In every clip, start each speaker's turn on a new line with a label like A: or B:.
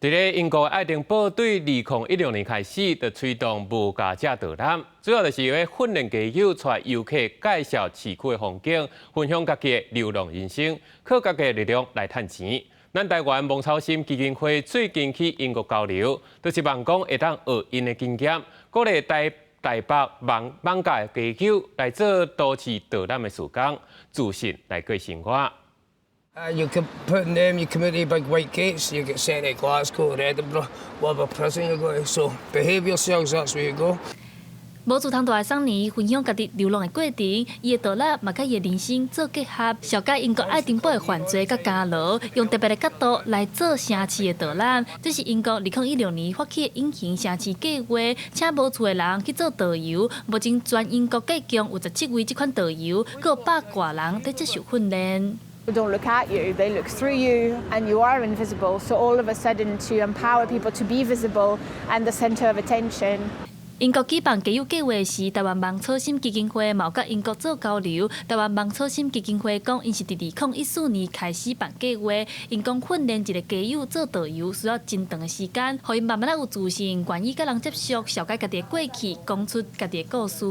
A: 佇咧英國愛丁堡對2016年開始就推動無家者導覽，主要就是欲訓練街友帶遊客介紹市區的風景，分享家己的流浪人生，靠家己的力量來趁錢。咱台灣芒草心基金會最近去英國交流，就是望講會當學𪜶的經驗，鼓勵台北艋舺的街友來做都市導覽的事工，自信來過生活。
B: You can put them, you come out the big white gates, you get sent to Glasgow or Edinburgh, whatever prison you go to. So behave yourselves, that's where you go.
C: 無厝通蹛的桑尼分享家己流浪的過程，伊的導覽嘛佮伊的人生做結合，紹介英國愛丁堡的犯罪佮監牢，用特別的角度來做城市的導覽。這是英國2016年發起的隱形城市計畫，請無厝的人去做導遊。目前全英國計共有17位這款導遊，閣有百外人佇接受訓練。
D: Don't look at you, they look through you, and you are invisible. So all of a sudden, to empower people to be visible and the center of attention.
C: 英國舉辦街友計畫時，台灣芒草心基金會嘛有佮英國做交流。台灣芒草心基金會講，𪜶是佇2014年開始辦計畫，𪜶講訓練一個街友做導遊需要真長的時間，予𪜶慢慢仔有自信，願意佮人接觸，紹介家己的過去，講出家己的故事。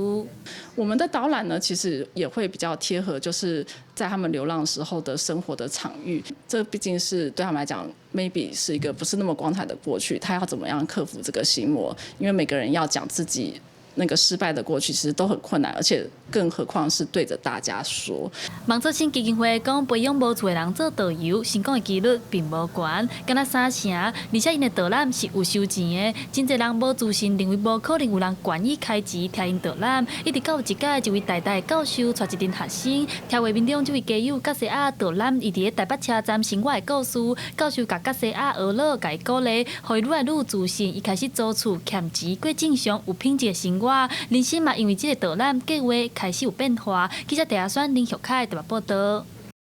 E: 我們的導覽呢，其實也會比較貼合，就是在他們流浪時候的生活的場域。這畢竟是對他們來講，maybe 是一個不是那麼光彩的過去。他要怎麼樣克服這個心魔？因為每個人要講自己那個失敗的過去，其實都很困難，而且更何況是對着大家說。
C: 芒草心基金會講，培養無厝的人做導遊，成功的幾率並無懸，敢若三成，而且𪜶的導覽是有收錢的。真濟人無自信，認為無可能有人願意開錢聽𪜶導覽。一直到有一擺，一位台大的教授帶一陣學生，聽畫面中這位街友葛西亞導覽，伊佇咧台北車站生活的故事。教授共葛西亞學了，共伊鼓勵，予伊愈來愈有自信。伊開始租厝儉錢過正常有品質的生活，人生嘛因為這個導覽計劃開始有變化。記者鄭阿選、林玉凱台北報導。